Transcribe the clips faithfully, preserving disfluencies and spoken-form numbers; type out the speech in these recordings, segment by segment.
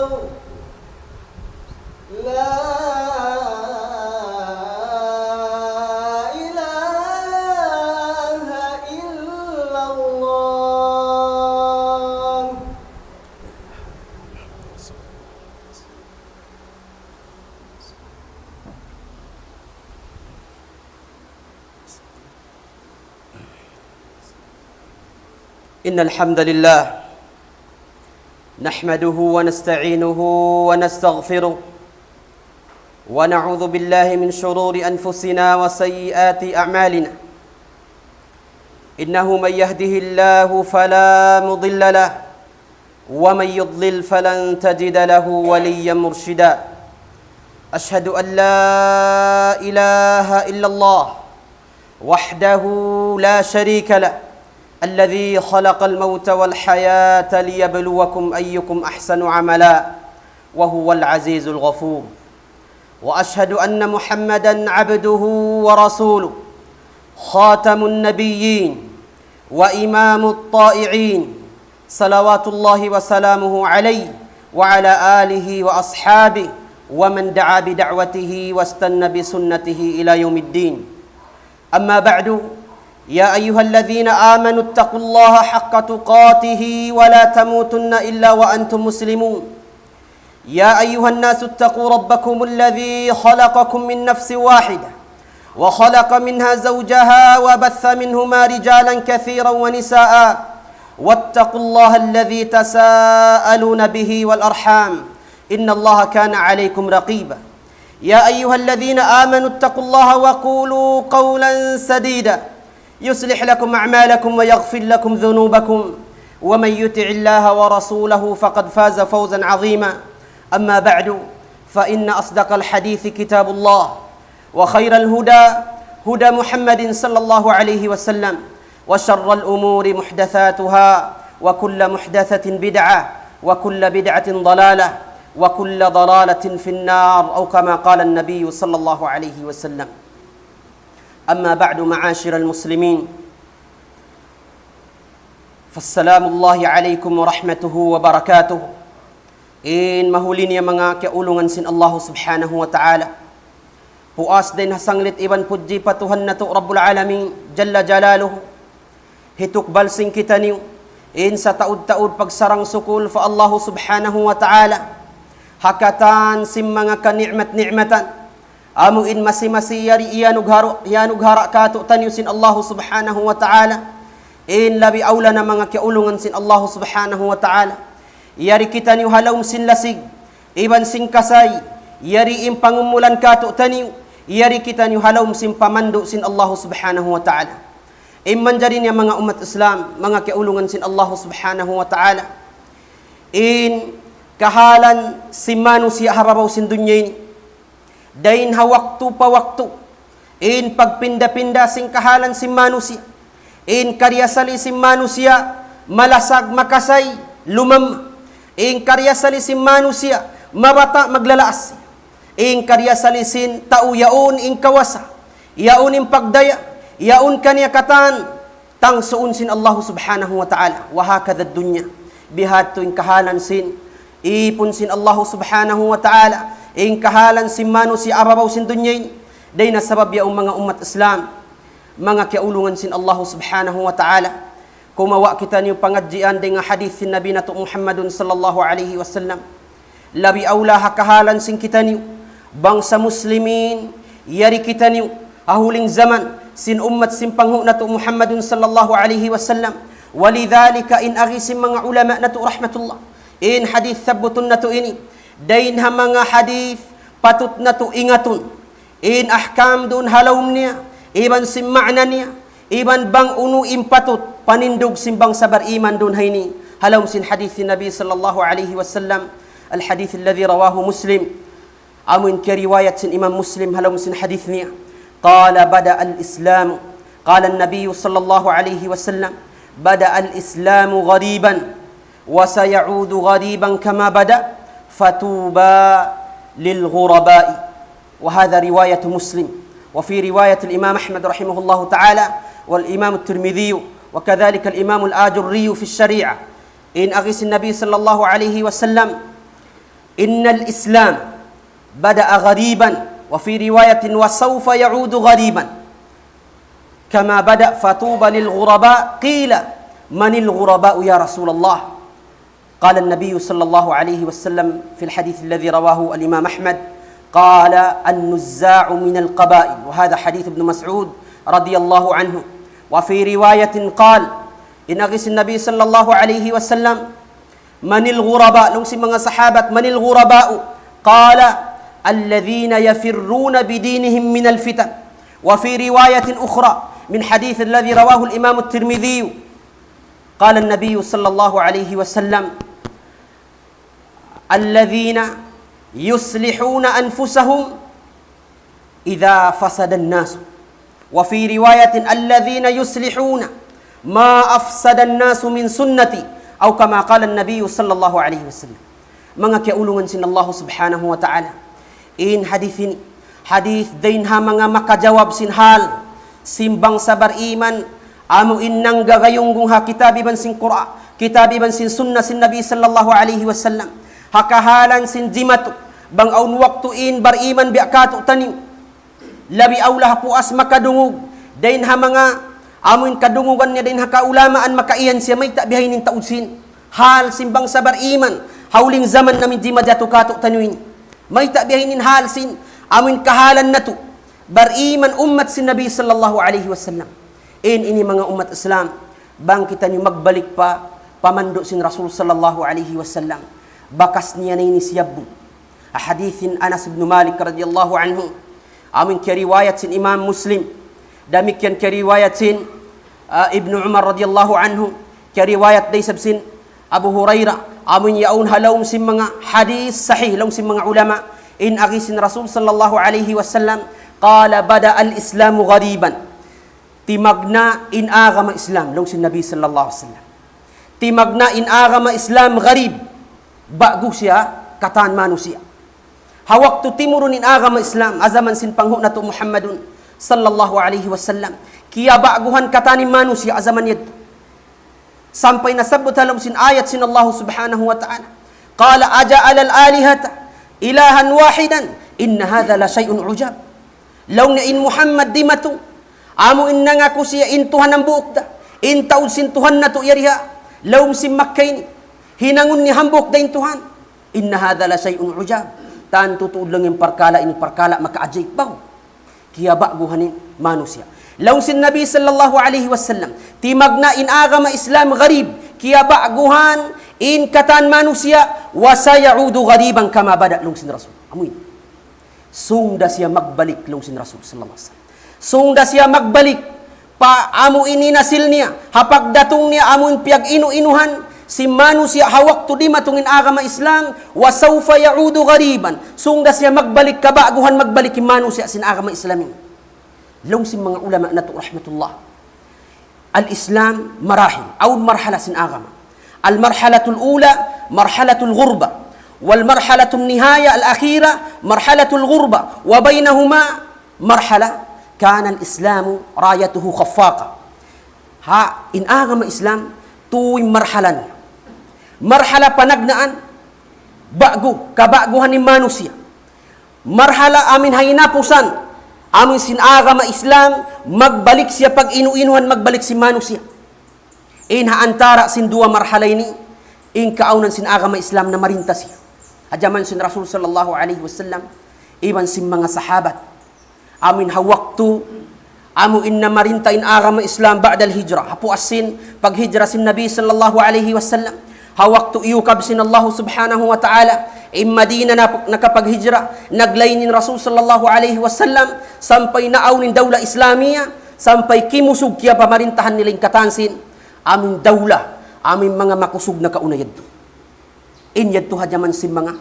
لا إله إلا الله. إن الحمد لله نحمده ونستعينه ونستغفره، ونعوذ بالله من شرور أنفسنا وسيئات أعمالنا. إنه من يهده الله فلا مضل له، ومن يضلل فلن تجد له وليا مرشدا. أشهد أن لا إله إلا الله وحده لا شريك له، الذي خلق الموت والحياة ليبلوكم أيكم أحسن عملا، وهو العزيز الغفور. وأشهد أن محمدا عبده ورسوله، خاتم النبيين وإمام الطائعين، صلوات الله وسلامه عليه وعلى آله وأصحابه ومن دعا بدعوته واستن بسنته إلى يوم الدين. أما بعد، يا أيها الذين آمنوا اتقوا الله حق تقاته ولا تموتن إلا وأنتم مسلمون. يا أيها الناس اتقوا ربكم الذي خلقكم من نفس واحدة وخلق منها زوجها وبث منهما رجالا كثيرا ونساء، واتقوا الله الذي تساءلون به والأرحام، إن الله كان عليكم رقيبا. يا أيها الذين آمنوا اتقوا الله وقولوا قولا سديدا، يصلح لكم أعمالكم ويغفر لكم ذنوبكم، ومن يطع الله ورسوله فقد فاز فوزا عظيما. أما بعد، فإن أصدق الحديث كتاب الله، وخير الهدى هدى محمد صلى الله عليه وسلم، وشر الأمور محدثاتها، وكل محدثة بدعة، وكل بدعة ضلالة، وكل ضلالة في النار، أو كما قال النبي صلى الله عليه وسلم. أما بعد، معاشر المسلمين، فالسلام الله عليكم ورحمته وبركاته. In mahuli niya manga kiyaulungan sin Allahu Subhanahu wa Ta'ala. Puas dayn ha sanglit iban pudji pa Tuhan natu' Rabbul Alamin, Jalla Jalaluhu. Hitukbal sin kitaniyu, in sataud-taud pagsarang-sukul pa Allahu Subhanahu wa Ta'ala. Ha katan sin manga kani'mat-ni'matan. Amu in masi-masi yari iyanugharu-, iyanughara' kātu'niyu sin Allahu Subhanahu wa Ta'ala. In labi awla na manga kiyaulungan sin Allahu Subhanahu wa Ta'ala. Yari kitaniyu ha lawm sin lasig, iban sin kasay, yari in pangumulan kātu'niyu, yari kitaniyu ha lawm sin pamandu' sin Allahu Subhanahu wa Ta'ala. In manjari niya manga ummat Islam, manga kiyaulungan sin Allahu Subhanahu wa Ta'ala. In kahalan sin manusiya' ha babaw sin dunya ini. Dayn ha waktu pa waktu, in pagpinda-pinda sin kahalan sin manusiya'. In kariyasali sin manusiya', malasag, makasay, lumam. In kariyasali sin manusiya', mabata', maglalaas. In kariyasali sin tau yaun in kawasa, yaun in pagdaya, yaun kaniya katan, tangsuun sin Allahu Subhanahu wa Ta'ala. وهكذا الدنيا. Bihadtu in kahalan sin ipun sin Allahu Subhanahu wa Ta'ala, in kahalan sin manusiya' ha babaw sin dunya ini. Dayn ha sabab yaun manga ummat Islam, manga kiyaulungan sin Allahu Subhanahu wa Ta'ala. Kumawa' kitaniyu pangadjian dayn ha hadith sin Nabi natu' Muhammadun sallallahu alayhi wasallam. Labi awla ha kahalan sin kitaniyu, bangsa Muslimin, yari kitaniyu, ha huling jaman, sin ummat sin panghu' natu' Muhammadun sallallahu alayhi wasallam. ولذلك, in agi sin manga ulama natu' rahmatullah. In hadith sabbutun natu' ini, dayn ha manga hadith patut natu' ingatun. In ahkam duun ha lawm niya, iban sin ma'na niya, iban bang unu in patut panindug sin bangsa bariman duun ha ini, ha lawm sin hadith sin Nabi sallallahu alayhi wasallam, الحديث الذي رواه مسلم. Amu in kiyariwayat sin Imam Muslim ha lawm sin hadith niya. قال بدأ الإسلام، قال النبي صلى الله عليه وسلم: بدأ الإسلام غريبا، وسيعود غريبا كما بدأ، فطوبى للغرباء. وهذا رواية مسلم. وفي رواية الإمام أحمد رحمه الله تعالى، والإمام الترمذي، وكذلك الإمام الآجري في الشريعة. In agi sin Nabi sallallahu alayhi wasallam, إن الإسلام بدأ غريبا، وفي رواية وسوف يعود غريبا كما بدأ، فطوبى للغرباء. قيل: من الغرباء يا رسول الله؟ قال النبي صلى الله عليه وسلم في الحديث الذي رواه الإمام أحمد، قال: النزاع من القبائل. وهذا حديث ابن مسعود رضي الله عنه. وفي رواية قال، in agi sin Nabi sallallahu alayhi wasallam, من الغرباء؟ Laung sin manga sahabat, من الغرباء؟ قال: الذين يفرون بدينهم من الفتن. وفي رواية أخرى من حديث الذي رواه الإمام الترمذي، قال النبي صلى الله عليه وسلم: الذين يصلحون أنفسهم إذا فسد الناس. وفي رواية: الذين يصلحون ما أفسد الناس من سنتي، أو كما قال النبي صلى الله عليه وسلم. Manga kiyaulungan sin Allah subhanahu wa ta'ala, in hadith ini, hadith dayn ha manga makajawab sin hal sin bangsa bariman, amu in nanggagayunggung ha kitab iban sin Qur'an, kitab iban sin sunnah sin Nabi sallallahu alayhi wasallam, ha kahalan sin jimatu, bang awn waktu in bariman biya' katu'taniyu, labi awla ha puas makadungug dayn ha manga amu in kadungugan niya dayn ha kaulamaan, makaiyan siya, mayta' bihaini in taud sin hal sin bangsa bariman ha huling jaman amu in jimajatu katu'taniyu ini. Mayta' bihaini in hal sin amu in kahalan natu' bariman ummat sin Nabi sallallahu alayhi wasallam. In ini manga ummat Islam, bang kitaniyu magbalik pa pamandu' sin Rasul sallallahu alayhi wasallam, bakas niya na ini siyabbut. Hadith sin Anas ibn Malik radiyallahu anhu, amu in kiyariwayat sin Imam Muslim. Damikkiyan kiyariwayat sin, ah, Ibnu Umar radiyallahu anhu, kiyariwayat da isab sin Abu Hurairah, amu in yaun ha lawm sin manga hadith sahih, lawm sin manga ulama, in agi sin Rasul sallallahu alayhi wasallam, قال: بدأ الإسلام غريبا. Timagna' in agama Islam, laung sin Nabi sallallahu alayhi wasallam. Timagna' in agama Islam gharib, ba'gu siya katan manusiya'. Ha waktu timurun in agama Islam, ha jaman sin panghu' natu' Muhammadun sallallahu alayhi wasallam, kiyaba'guhan katan in manusiya' ha jaman yadtu. Sampay nasabbut ha lawm sin ayat sin Allah subhanahu wa ta'ala, قال أجعل الآلهة إلها واحدا إن هذا لشيء عجاب. Laung niya in Muhammad dimatung, amu in nangaku siya in Tuhan hambuuk da, in taud sin Tuhan natu' yari ha lawm sin Makkah ini, hinangun niya hambuuk da in Tuhan. إن هذا لشيء عجاب. Tantu tuud laung in parkala' ini parkala' makaajib bahu. Kiyaba'guhan in manusiya'. Laung sin Nabi sallallahu alayhi wasallam, timagna' in agama Islam gharib, kiyaba'guhan in katan manusiya', وسيعود غريبا كما بدأ, laung sin Rasul. Amuin. Sung da siya magbalik, laung sin Rasul sallallahu alayhi wasallam. Sung da siya magbalik pa amu in hinasil niya, ha pagdatung niya amu in piyag-inu-inuhan sin manusiya' ha waktu dimatung in agama Islam, وسوف يعود غريبا. Sung da siya magbalik, kaba'guhan magbalik in manusiya' sin agama Islam ini. Laung sin manga ulama natu' rahmatullah. Al-Islam marahin, awn marhala sin agama. المرحلة الأولى مرحلة الغربة، والمرحلة النهاية الأخيرة مرحلة الغربة، وبينهما مرحلة كان الإسلام رايته خفاقة. Ha, in agama Islam, tū in marhala niya. Marhala panagnaan, ba'gu, kaba'guhan in manusiya'. Marhala amu in ha hinapusan, amu in sin agama Islam, magbalik siya pag-inu-inuhan, magbalik sin manusiya'. In ha antara' sin duwa marhala ini, in kaawnan sin agama Islam namarinta siya. Ha jaman sin Rasul sallallahu alayhi wasallam, iban sin manga sahabat. Amu in ha waktu, amu in namarinta in agama Islam بعد الهجرة. Ha puas sin paghijra sin Nabi sallallahu alayhi wasallam. Ha waktu iyukab sin Allah subhanahu wa ta'ala in Madina, na, nakapaghijra, naglain in Rasul sallallahu alayhi wasallam, sampay naawn in dawla Islamiyah, sampay kimusug kiyapamarintahan nila in katan sin amu in dawla, amu in manga makusug nakauna yadtu. In yadtu ha jaman sin manga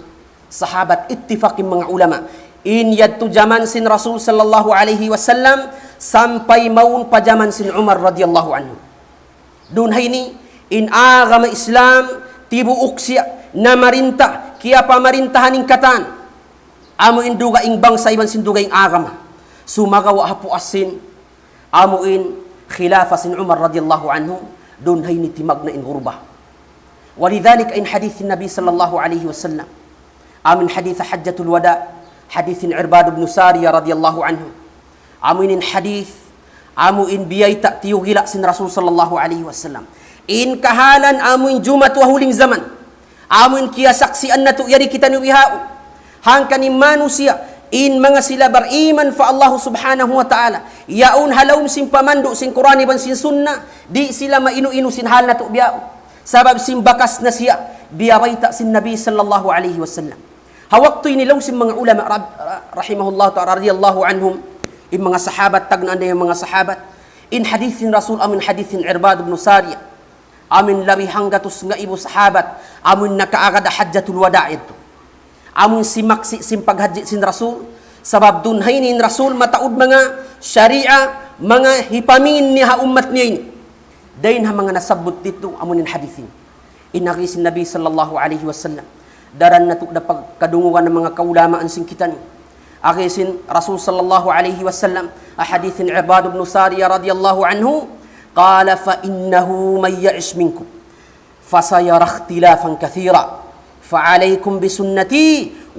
sahabat, ittifaq in manga ulama. In yadtu jaman sin Rasul sallallahu alayhi wasallam, sampay mawn pa jaman sin Umar radiyallahu anhu. Duun ha ini, in agama Islam, tibuuk siya, namarinta, kiyapamarintahan in katan. Amu in dugaing bangsa iban sin dugaing agama. Sumagawa' ha puas sin amu in khilafa sin Umar radiyallahu anhu, duun ha ini timagna' in ghurba. ولذلك in hadith sin Nabi sallallahu alayhi wasallam, Amu in hadith Hajjatul Wada, hadith sin Irbad ibn Sariyah radiyallahu anhu. Amu in hadith, amu in biyayta' tiyugila' sin Rasul sallallahu alayhi wasallam. In kahalan amu in jumatu ha huling jaman. Amu in kiyasaksian natu' yari kitaniyu bihaun. Hangkan in manusiya', in manga sila bariman pa Allah subhanahu wa ta'ala, yaun ha lawm sin pamandu' sin Qur'an iban sin Sunnah, di' sila mainu-inu sin hal natu' bihaun. Sabab sin bakas na siya, biyabayta' sin Nabi sallallahu alayhi wasallam. Ha waktu ini laung sin manga ulama rab-, ra-, rahimahullah ta'ala radiyallahu anhum, in manga sahabat, tagnaan da in manga sahabat, in hadith sin Rasul, amu in hadith sin Irbad ibn Sariyah, amu in labi hanggatus ngaibu sahabat, amu in nakaagad ha Hajjatul Wada' yadtu. Amu in simaksi' sin paghajji sin Rasul, sabab duun ha ini in Rasul mataud manga sharia, manga hipamin niya ha ummat niya ini. Dayn ha manga nasabbut didtu, amu in hadith ini. In agi sin Nabi sallallahu alayhi wasallam. Daran natu' da pagkadungugan sin manga kaulamaan sin kitaniyu. Agi sin Rasul sallallahu alayhi wasallam, ha hadith sin Irbad ibn Sariyah radiyallahu anhu, قال: فإنه من يعش منكم فسيرى اختلافا كثيرا، فعليكم بسنتي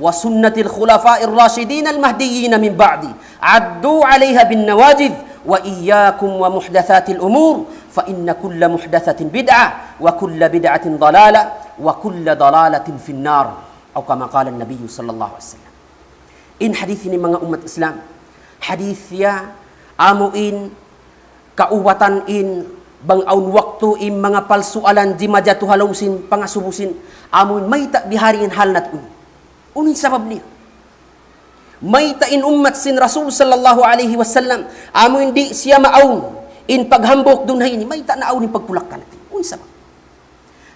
وسنة الخلفاء الراشدين المهديين من بعدي، عضوا عليها بالنواجذ، وإياكم ومحدثات الأمور، فإن كل محدثة بدعة، وكل بدعة ضلالة، وكل ضلالة في النار، أو كما قال النبي صلى الله عليه وسلم. In hadith ini manga ummat Islam, hadith ya amu in kaubatan in bang awn waktu in manga palsualan di' majatu ha lawm sin pangasubu sin amu in mayta' bihari in hal natu' ini. Unu in sabab niya? Mayta' in ummat sin Rasul sallallahu alayhi wasallam, amu in di' siya maawn in paghambuuk duun ha ini, mayta' naawn in pagpulak-kanat ini. Unu in sabab?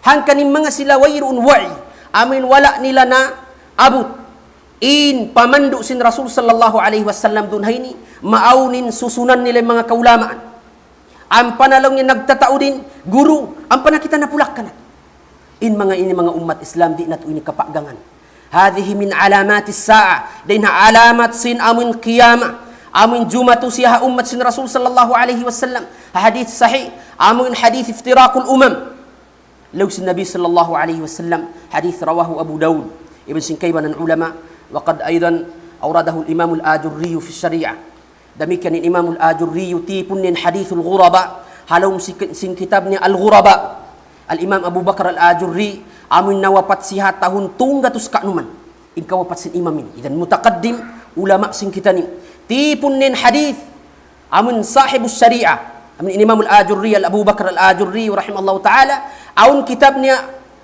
Hangkan in manga sila wayruun wa'i, amu in wala' nila naabut in pamandu' sin Rasul sallallahu alayhi wasallam duun ha ini, maawn in susunan nila in manga kaulamaan. Ampa na laung niya nagtataud in guru, ampa na kita napulak-kanat. In manga ini manga ummat Islam, di' natu' ini kapagangan. هذه من علامات الساعة. Dayn ha alamat sin amu in qiyamah. Amu in jumatu siya ha ummat sin Rasul sallallahu alayhi wasallam. Hadith sahih. Amu in hadith افتراق الأمم. Laung sin Nabi sallallahu alayhi wasallam, hadith رواه أبو داود. Iban sin kaibanan ulama, وقد أيضا أورده الإمام الآجري في الشريعة. Damikkiyan in Imam Al-Ajurri, tipun niya in hadith al-ghuraba, ha lawm sin, sin kitab niya Al-Ghuraba. Al-Imam Abu Bakar Al-Ajurri, amu in nawapat siya tahun tunggatus kanuman. In kawapat sin imam ini. Idan mutaqaddim, ulama sin kitaniyu. Tipun niya in hadith, amu in sahibus shari'ah. Amu in Imam Al-Ajurri, Al-Abu Bakar Al-Ajurri, rahimahullahu ta'ala. Awn kitab niya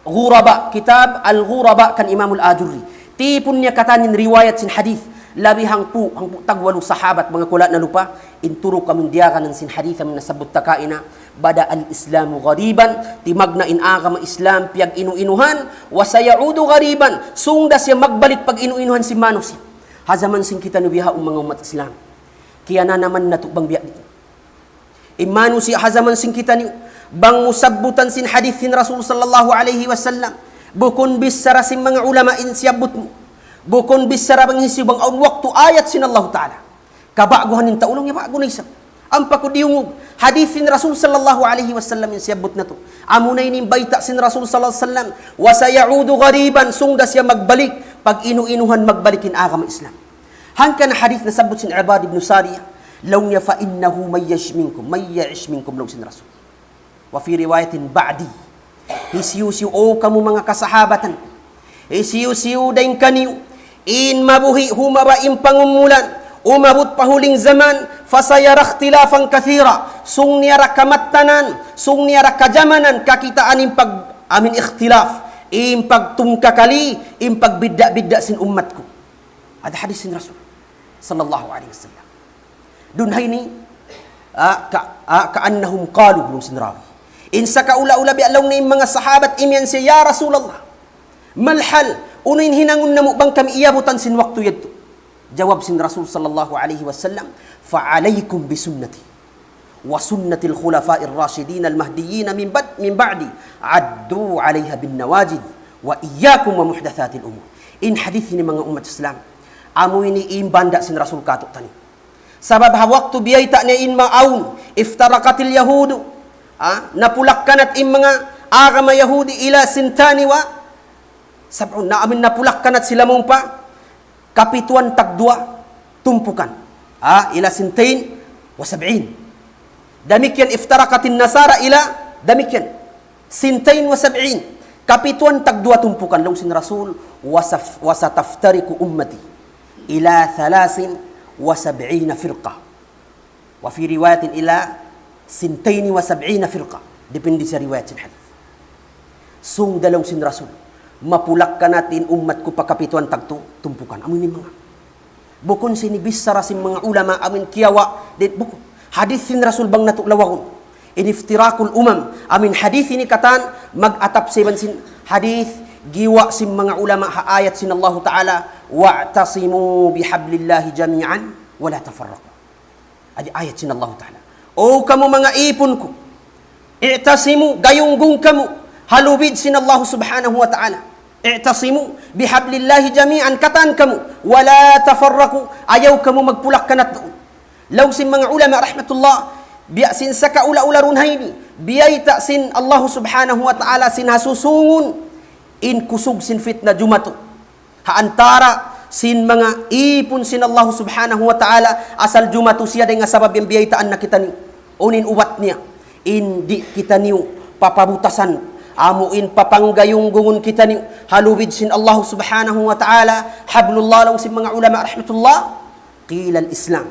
Ghuraba, kitab Al-Ghuraba kan Imam Al-Ajurri. Tipun niya katan in riwayat sin hadith. Labi hangpu', hangpu' tagwalu sahabat, manga kula' nalupa. In turuk amu in diyaganan sin hadith amu in nasabbut ta kaina. بدأ الإسلام غريبا, timagna' in agama Islam piyag-inu-inuhan, وسيعود غريبا, sung da siya magbalik pag-inu-inuhan sin manusiya'. Ha jaman sin kitaniyu bihaun manga ummat Islam, kiyananaman natu' bang biya' diin. In manusiya' ha jaman sin kitaniyu, bang mu sabbutan sin hadith sin Rasul sallallahu alayhi wasallam, bukun bichara sin manga ulama in siyabbut mu. Bukun bichara bang hisiyu bang awn waktu ayat sin Allahu Ta'ala. Kaba'guhan in tau laung niya ba'gu na isab. Ampa ku diyungug, hadith sin Rasul sallallahu alayhi wasallam in siyabbut natu'. Amuna ini in bayta' sin Rasul sallallahu alayhi wasallam, وسيعود غريبا, sung da siya magbalik, pag-inu-inuhan magbalik in agama Islam. Hangkan hadith nasabbut sin Irbad ibn Sariyah, laung niya, فإنه من يعش منكم, من يعش منكم, laung sin Rasul. وفي رواية بعدي. Hisiyu-siyu, O kamu manga kasahabatan. Hisiyu-siyu dayn kaniyu in mabuhi' humaba in pangumulan, umabut pa huling jaman, فسيرى اختلافا كثيرا. Sung niya da kamattanan, sung niya da kajamanan, kakitaan in pag-, amu in ikhtilaf, in pagtungkakali, in pagbidda'-bidda' sin ummat ku. Ada hadith sin Rasul sallallahu alayhi wasallam. Duun ha ini, ah, ka, ah, كأنهم قالوا, laung sin rawi. In sakaula-ula biya' laung niya in manga sahabat imiyan siya, "Ya Rasulullah, ما الحال? Unu in hinangun namu' bang kami iyabutan sin waktu yadtu?" Jawab sin Rasul sallallahu alayhi wasallam, فعليكم بسنتي وسنة الخلفاء الراشدين المهديين من بعد، من بعدي، عضوا عليها بالنواجذ، وإياكم ومحدثات الأمور. In hadith ini manga ummat Islam, amu ini in banda' sin Rasul katu'taniyu. Sabab ha waktu biyayta' niya in maawn, افترقت اليهود, ah, napulak-kanat in manga agama Yahudi إلى ثنتين و Sab'un, na amin napulak kanat sila mawn pa kapituan tagduwa tumpukan. Ah, ila sintain wa sab'in. Damikkiyan iftaraqatin nasara ila, damikkiyan. Sintain wa sab'in. Kapituan tagduwa tumpukan, laung sin Rasul, "Wasaf-, wasataftariqu ummati ila thalathin wa sab'ina firqa." Wa fi riwayatin ila sintaini wa sab'ina firqa. Depende sa riwayat sin hadith. Sung da laung sin Rasul, mapulak kanat in ummat ku pa kapituan tagtu tumpukan. Amu ini manga. Bukun sin bichara sin manga ulama amin kiyawa', di' bukun. Hadith sin Rasul bang natu' lawagun. In iftiraqul umam, amin hadith ini katan mag-atap siban sin hadith giwa' sin manga ulama ha ayat sin Allahu Ta'ala, "Wa'tasimu bihablillahi jami'an wa la tafarraqu." Adi ayat sin Allahu Ta'ala. O kamu manga ipun ku, i'tasimu, gayunggung kamu, ha lubid sin Allahu Subhanahu wa Ta'ala. I'tasimu bihablillahi jami'an, katan kamu, wa la tafarraqu, ayaw kamu magpulak kanat duun. Laung sin manga ulama rahmatullah, biya' sin sakaula-ula duun ha ini, biyayta' sin Allahu Subhanahu wa Ta'ala sin ha susungun in kusug sin fitna jumatu ha antara sin manga ipun sin Allahu Subhanahu wa Ta'ala, asal jumatu siya dayn ha sabab yan biyaytaan na kitaniyu. Unu in ubat niya, in di' kitaniyu papabutasan, amu in papanggayunggungun kitaniyu ha lubid sin Allahu Subhanahu wa Ta'ala. Hablullah, laung sin manga ulama rahmatullah, qila al-Islam.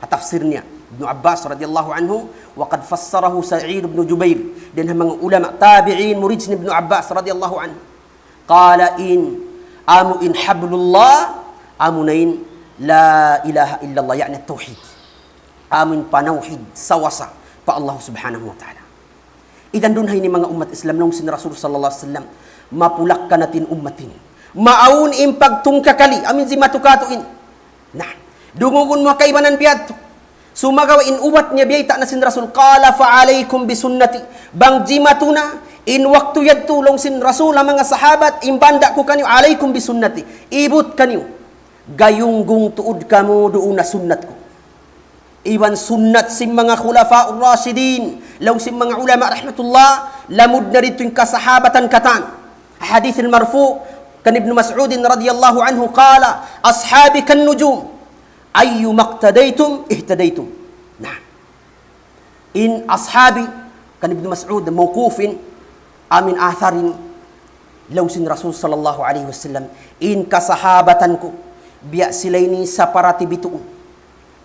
Ha tafsir niya Ibnu Abbas radiyallahu anhu, wa qad fassarahu Sa'id ibn Jubair, dayn ha manga ulama tabi'in, murid sin Ibnu Abbas radiyallahu anhu. Qala, in amu in hablullah, amu na in la ilaha illallah, ya'ni tawhid. Amu in panawhid, sawasa pa Allah Subhanahu wa Ta'ala. Idan duun ha ini manga ummat Islam, laung sin Rasul sallallahu alayhi wasallam, mapulak kanat in ummat ini. Maawn in pagtungkakali, amu in jimatu katu' ini. Na, dungugun mu ha kaibanan biya' yadtu. Sumagawa' in ubat niya biyayta' na sin Rasul, qala fa alaykum bi sunnati. Bang jimatu na in waktu yadtu, laung sin Rasul ha manga sahabat, in banda' ku kaniyu, alaykum bi sunnati. Ibut kaniyu. Gayunggung tuud kamu duun ha sunnat ku. Iban sunnat sin manga khulafaur rashidin. Laung sin manga ulama rahmatullah, lamud na didtu in kasahabatan katan. Hadith al-marfu' kan Ibnu Mas'udin radiyallahu anhu qala, "Ashabi kan nujum, ayyuma iqtadaytum ihtadaytum." Na, in ashabi kan Ibnu Mas'ud, mawqufin, amu in atharin, laung sin Rasul sallallahu alayhi wasallam, in kasahabatan ku, biya' sila ini saparati bituun.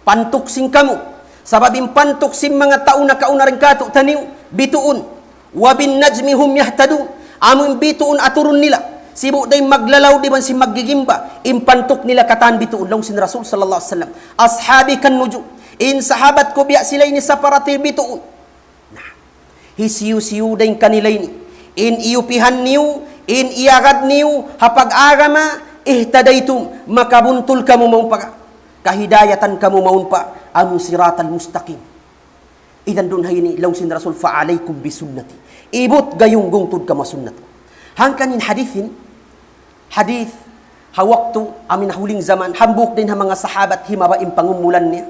Pantuk sin kamu. Sabab in pantuk sin manga tau nakauna dayn kātu'niyu, bituun. Wa bin najmi hum yahtadun. Amu in bituun aturun nila. Sibu' da in maglalaw iban sin maggigimba. In pantuk nila katan bituun. Laung sin Rasul sallallahu alayhi wasallam, "Ashabi kan nujum." In sahabat ku biya' sila ini saparati bituun. Na, hisiyu-siyu da in kanila ini, in iyupihan niyu, in iyagad niyu ha pag-agama, ihtadaytum, makabuntul kamu mawn pa kahidayatan, kamu mawn pa amu siratal mustaqim. Idan duun ha ini, laung sin Rasul, fa alaykum bi sunnati. Ibut gayunggung tuud kamu ha sunnat. Hangkan in hadith ini, hadith ha waktu amu in ha huling jaman, hambuuk dayn ha manga sahabat himaba' in pangumulan niya.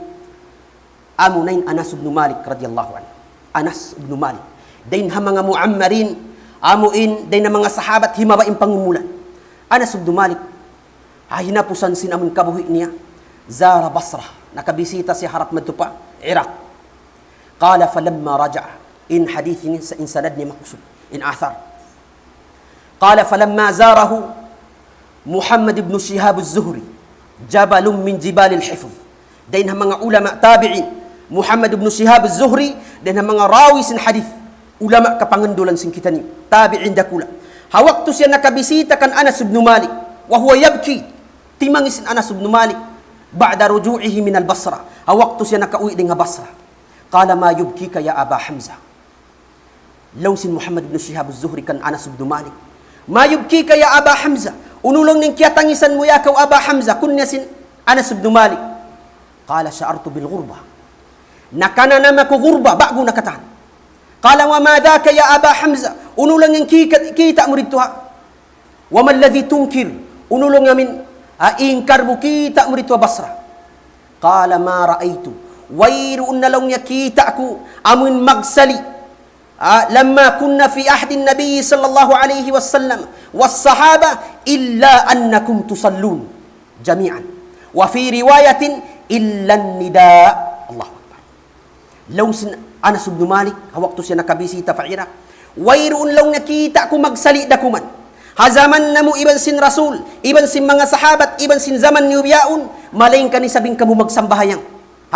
Amu na in Anas ibn Malik radiyallahu anhu. Anas ibn Malik. Dayn ha manga mu'ammarin, amu in, dayn ha manga sahabat himaba' in pangumulan. Anas ibn Malik, ha hinapusan sin amu in kabuhi' niya, zara Basra. Nakabisita siya harap madtu pa Iraq. Qala falamma raja'a. In hadith ini sa-, in sanad niya makusug. In athar. قال: فلما زاره محمد بن شهاب الزهري جبل من جبال الحفظ. Dayn ha manga ulama tabi'in, Muhammad ibn Shihab az-Zuhri, dayn ha manga rawi sin hadith, ulama kapangandulan sin kitaniyu, tabi'in dakula'. Ha waktu siya nakabisita kan Anas ibn Malik, وهو يبكي, timangis in Anas ibn Malik, بعد رجوعه من البصرة, ha waktu siya nakauwi' dayn ha Basra. قال: ما يبكيك يا أبا حمزة؟ Laung sin Muhammad ibn Shihab az-Zuhri kan Anas ibn Malik, ما يبكيك يا أبا حمزة؟ Unu laung in kiyatangisan mu ya kaw Aba Hamza, kunya sin Anas ibn Malik. قال: شعرت بالغربة. Nakananam aku ghurba, ba'gu na katan. قال: وما ذاك يا أبا حمزة؟ Unu laung in kika-, kita' mu didtu ha? وما الذي تنكر؟ Unu laung amu in, ah, ingkar mu kita' mu didtu ha Basra? قال: ما رأيت. Wayruun na laung niya kita' ku, amu in magsali'. Ah, لما كنا في عهد النبي صلى الله عليه وسلم والصحابة إلا أنكم تصلون جميعا. وفي رواية إلا النداء. الله أكبر. Laung sin Anas ibn Malik, ha waktu siya nakabisita pa Iraq. Wayruun laung nakita' ku magsali' da kuman. Ha jaman namu' iban sin Rasul, iban sin manga sahabat, iban sin jaman niyu bihaun, malaingkan isab in kamu magsambahayang.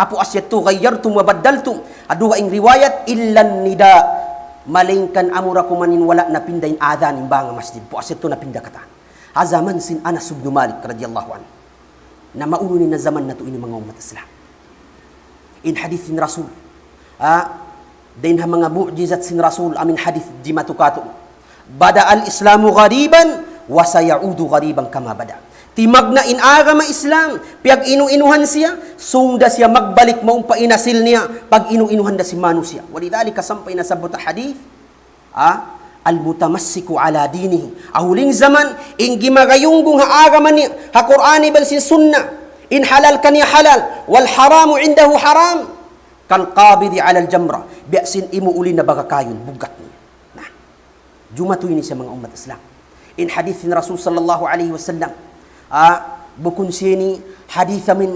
Ha puas yadtu, غيرتم وبدلتم. Ha dugaing riwayat, إلا النداء. Malaingkan amura kuman in wala' napinda in adhan in banga masjid. Puas yadtu napinda katan. Ha jaman sin Anas ibn Malik radiyallahu anhu. Na maunu ini na jaman natu' ini manga ummat Islam. In hadith sin Rasul. Ha? Dayn ha manga mu'jizat sin Rasul, amu in hadith jimatu katu'. بدأ الإسلام غريبا وسيعود غريبا كما بدأ. Timagna' in agama Islam, piyag-inu-inuhan siya, sung da siya magbalik mawn pa in asil niya, pag-inu-inuhan da sin manusiya'. ولذلك sampay nasabbut ha hadith, ah, المتمسك على دينه. Ha huling jaman, in gimagayunggung ha agama niya, ha Qur'an iban sin Sunnah, in halal kaniya halal, والحرام عنده حرام. كالقابض على الجمرة. Biya' sin imuuli na baga kayun, buggat niya. Na, jumatu ini sin manga ummat Islam. In hadith sin Rasul sallallahu alayhi wasallam, ah, bukun siya ini hadith amu in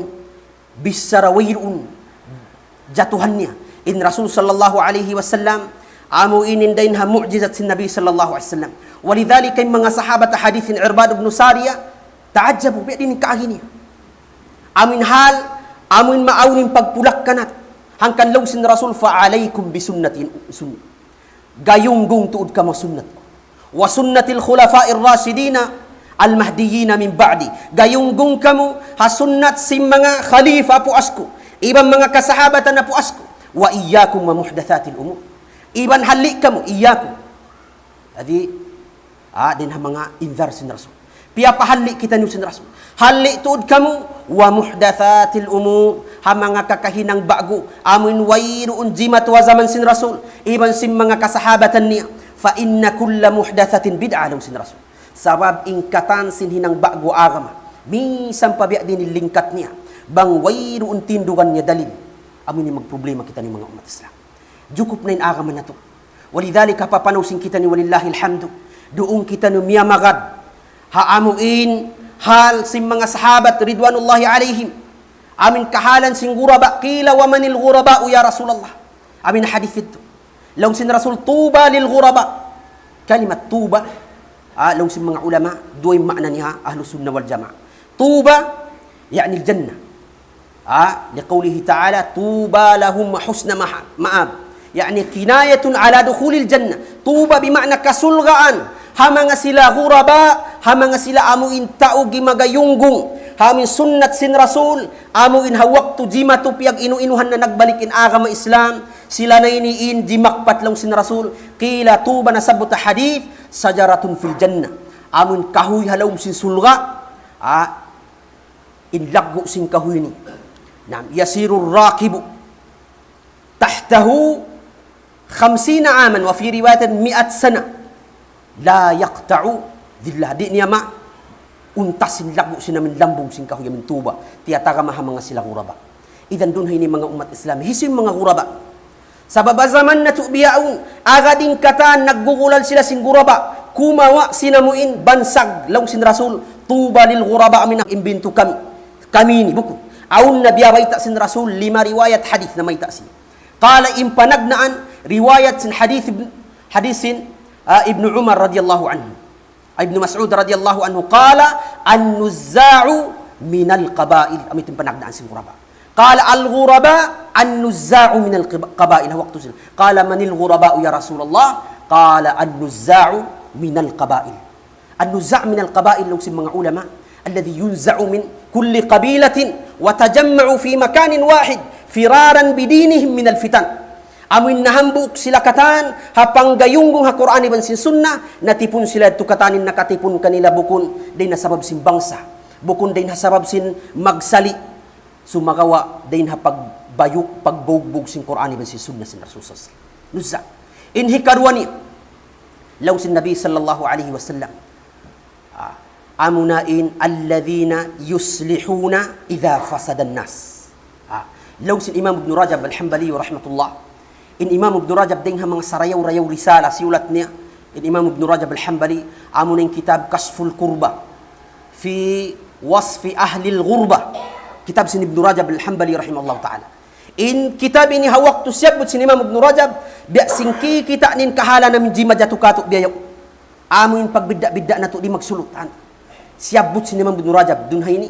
bichara wayruun jatuhan niya. In Rasul sallallahu alayhi wasallam, amu ini in dayn ha mu'jizat sin Nabi sallallahu alayhi wasallam. ولذلك in manga sahabat ha hadith sin Irbad ibn Sariyah, ta'ajjabu, biya' diin in kaagi niya. Amu in hal, amu in maawn in pagpulak-kanat. Hangkan laung sin Rasul, فعليكم بسنتي, sun-, gayunggung tuud kamu ha sunnat ku. وسنة الخلفاء الراشدين المهديين من بعدي. Gayunggung kamu ha sunnat sin manga khalifa ha puas ku. Iban manga kasahabatan ha puas ku. وإياكم ومحدثات الأمور. Iban halli' kamu, إياكم. Jadi, ah, dayn ha manga inzar sin Rasul. Piyapahalli' kitaniyu sin Rasul. Halli' tuud kamu, ومحدثات الأمور, ha manga kakahinang ba'gu, amu in wayruun jimatu ha jaman sin Rasul, iban sin manga kasahabatan niya. فإن كل محدثة بدعة, laung sin Rasul. Sabab in katan sin hinang ba'gu agama, minsan pa biya' diin in lingkat niya, bang wayruun tindugan niya dalil, amu ini magproblema kitaniyu manga ummat Islam. Jukup na in agama natu'. ولذلك, papanaw sin kitaniyu, ولله الحمد. Duun kitaniyu miyamagad ha amu in hal sin manga sahabat ridwanullahi alayhim. Amu in kahalan sin ghuraba. قيل ومن الغرباء يا رسول الله؟ Amu in hadith yadtu. Laung sin Rasul, طوبى للغرباء. Kalimat tuba, ah, laung sin manga ulama, duwa in maana niya, Ahlus Sunnah wal Jamaah. طوبى, يعني الجنة. Ah, لقوله تعالى: طوبى لهم وحسن مآب. يعني كناية على دخول الجنة. Tuba bima'na kasulgaan ha manga sila ghuraba, ha manga sila amu in tau gimagayunggung ha amu in sunnat sin Rasul, amu in ha waktu jimatu piyag-inu-inuhan na nagbalik in agama Islam, sila na ini in jimakpat laung sin Rasul. قيل, tuba, nasabbut ha hadith, شجرة في الجنة. Amu in kahuy ha lawm sin surga', ah, in laggu' sin kahuy ini. نعم, يسير الراكب تحته خمسين عاما وفي رواية مائة سنة لا يقطع ظلها. Di' niya mauntas in laggu' sin amu in lambung sin kahuy amu in tuba. Tiyatagama ha manga sila ghuraba. Idan duun ha ini manga ummat Islam. Hisiyu in manga ghuraba? Sabab ha jaman natu' bihaun, agad in katan naggugulal sila sin ghuraba. Kumawa' sin amu in bansag, laung sin Rasul, طوبى للغرباء, amu in imbintu kami. Kami ini, bukun. Awn na biyabayta' sin Rasul, lima riwayat hadith namayta' siya. قال, in panagnaan, riwayat sin hadith ibn, hadith sin, ah, Ibnu Umar radiyallahu anhu. Ibnu Mas'ud radiyallahu anhu, قال: النزاع من القبائل. Amu in panagnaan sin ghuraba. قال: الغرباء النزاع من القبائل. Waktu sin, قال: من الغرباء يا رسول الله؟ قال: النزاع من القبائل. النزاع من القبائل, laung sin manga ulama, الذي ينزع من كل قبيلة وتجمع في مكان واحد فرارا بدينهم من الفتن. Amu in nahambuuk sila katan ha panggayunggung ha Qur'an iban sin Sunnah, natipun sila yadtu katan in nakatipun kanila bukun dayn ha sabab sin bangsa, bukun dayn ha sabab sin magsali', sumagawa' dayn ha pagbayu-, pagbugbug sin Qur'an iban sin Sunnah sin Rasul sallallahu alayhi wasallam. Nuzza'. In hikaruwa niya, laung sin Nabi sallallahu alayhi wasallam, ah, amuna in الذين يصلحون إذا فسد الناس. Ah, laung sin Imam Ibn Rajab Al-Hanbali rahmatullah, In Imam Ibn Rajab dayn ha manga sarayaw-rayaw risala siyulat niya, in Imam Ibn Rajab Al-Hanbali, amu na in kitab Kashful Kurba fi Wasfi Ahlil Ghurba. Kitab sin Ibn Rajab Al-Hanbali rahimahullah ta'ala. In kitab ini ha waktu siyabbut sin Imam Ibn Rajab, biya' sin kikita' niyu in kahalan amun jimatu katu' biya' yaun. Amu in pagbidda'-bidda' natu' di' magsulut. Siyabbut sin Imam Ibn Rajab, duun ha ini.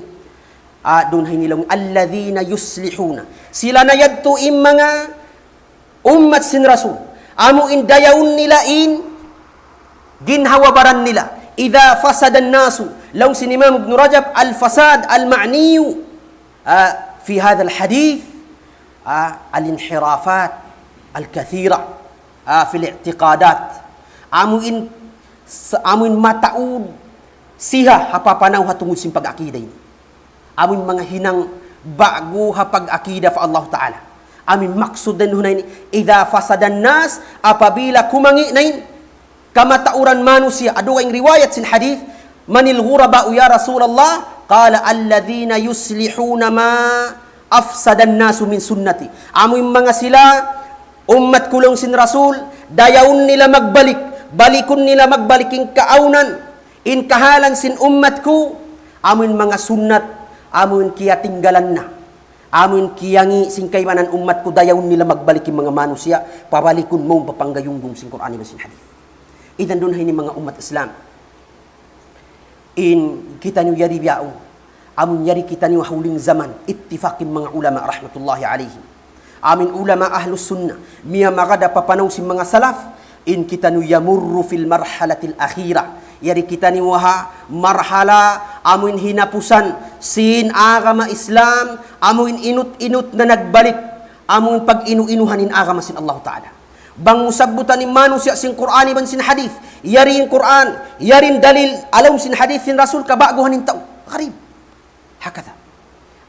Ah, duun ha ini laung, الذين يصلحون. Sila na yadtu in manga ummat sin Rasul. Amu in dayawun nila in ginhawa-baran nila. إذا فسد الناس. Laung sin Imam Ibn Rajab, الفساد المعني, ah, في هذا الحديث, ah, الانحرافات الكثيرة, ah, في الاعتقادات. Amu in, sa-, amu in mataud siha ha papanaw ha tungud sin pag-akida ini. Amu in manga hinang ba'gu ha pag-akida pa Allah Ta'ala. Amu in maksud dayn ha ini, إذا فسد الناس, apabila kumangi' na in kamatauran manusiya'. Awn riwayat sin hadith, من الغرباء يا رسول الله؟ قال الذين يصلحون ما أفسد الناس من سنتي. Amu in manga sila, ummat ku laung sin Rasul, dayawun nila magbalik, balikun nila magbalik in kaawnan, in kahalan sin ummat ku, amu in manga sunnat, amu in kiyatinggalan na. Amu in kiyangi' sin kaibanan ummat ku, dayawun nila magbalik in manga manusiya', pabalikun mawn pa panggayunggung sin Qur'an iban sin hadith. Idan duun ha ini manga ummat Islam. In kitaniyu yari bihaun. Amun yari kitaniyu ha huling jaman, ittifaq in manga ulama rahmatullahi alayhim. Amun ulama ahlus sunnah, miyamagad ha papanaw sin manga salaf, in kitaniyu يمر في المرحلة الأخيرة. Yari kitaniyu ha marhala amun hinapusan sin agama Islam, amun inut-inut na nagbalik, amun pag-inu-inuhan in agama sin Allah Ta'ala. Bang mu sabbutan in manusiya' sin Qur'an iban sin hadith, yari in Qur'an, yari in dalil, ha lawm sin hadith sin Rasul, kaba'guhan in tau. Gharib. Hakadha.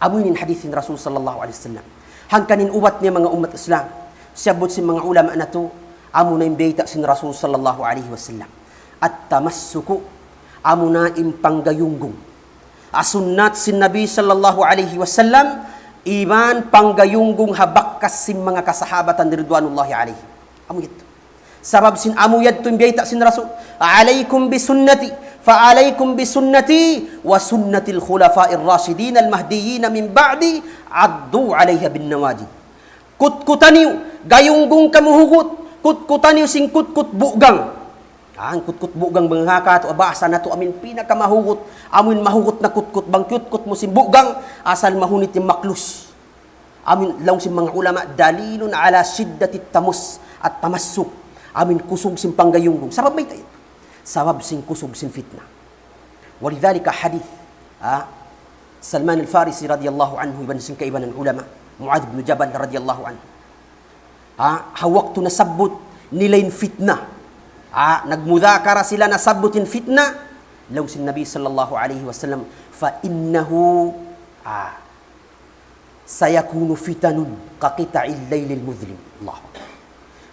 Amu ini in hadith sin Rasul sallallahu alayhi wasallam. Hangkan in ubat niya manga ummat Islam. Siyabbut sin manga ulama natu', amu na in bayta' sin Rasul sallallahu alayhi wasallam. التمسك, amu na in panggayunggung ha sunnat sin Nabi sallallahu alayhi wasallam, iban panggayunggung ha bakas sin manga kasahabatan ridwanullahi alayhim. Amu yadtu. Sabab sin amu yadtu in bayta' sin Rasul, عليكم بسنتي، فعليكم بسنتي وسنة الخلفاء الراشدين المهديين من بعدي، عضوا عليها بالنواجذ. Kutkutaniyu, gayunggung kamu hugut, kutkutaniyu sin kutkut bugang. Ah, in kutkut bugang bang ha katu', bahasa natu' amu in pinakamahugut, amu in mahugut na kutkut, bang kutkut mu sin bugang, asal mahunit in maklus. Amu in laung sin manga ulama, دليل على شدة التمس-، التمسك. Amu in kusug sin panggayunggung. Sabab mayta' yan? Sabab sin kusug sin fitna. ولذلك hadith, ah, Salman al-Farisi radiyallahu anhu, iban sin kaibanan ulama, Muadh bin Jabal radiyallahu anhu. Ha, ha waktu nasabbut nila in fitna. Ha, nagmudhakara sila, nasabbut in fitna. Laung sin Nabi sallallahu alayhi wasallam, فإنه, ha, سيكون فتن كقطع الليل المظلم. Allahu Akbar.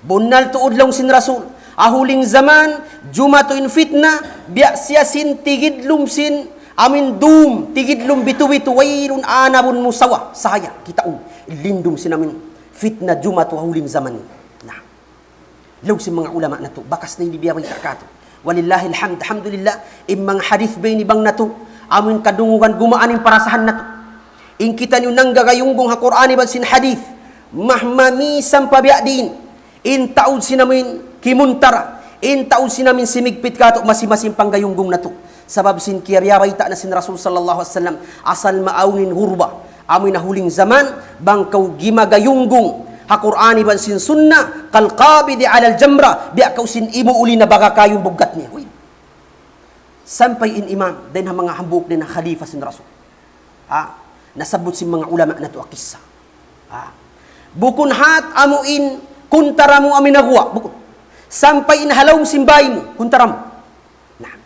Bunnal tuud laung sin Rasul. Ha huling jaman, jumatu in fitna, biya' siya sin tigidlum sin, amu in dum, tigidlum bitu-bitu, wayruun anabun musawa, sahaya, kitaun. Lindum sin amu in fitna jumatu ha huling jaman ini. Na. Laung sin manga ulama natu', bakas na ini biya' bayta' katu'. Walillahil hamd, alhamdulillah, in manga hadith ba ini bang natu', amu in kadungugan gumaan in parasahan natu'. In kitaniyu nanggagayunggung ha Qur'an iban sin hadith, mahma misan pa biya' diin, in taud sin amu in kimuntara, in taud sin amu in simigpit katu', masi-masi in panggayunggung natu'. Sabab sin kiyabayta' na sin Rasul sallallahu alayhi wasallam, asal maawn in ghurba, amu in ha huling jaman, bang kaw gimagayunggung ha Qur'an iban sin sunnah, كالقابض على الجمرة, biya' kaw sin imuuli na baga kayu in buggat niya. Uy. Sampay in imam, dayn ha manga hambuuk dayn ha khalifa sin Rasul. Ha, nasabbut sin manga ulama natu' ha kissa. Ha. Bukun hat amu in kuntara mu amu in naguwa', bukun. Sampay in ha lawm sin bāy mu, kuntara mu. Naam.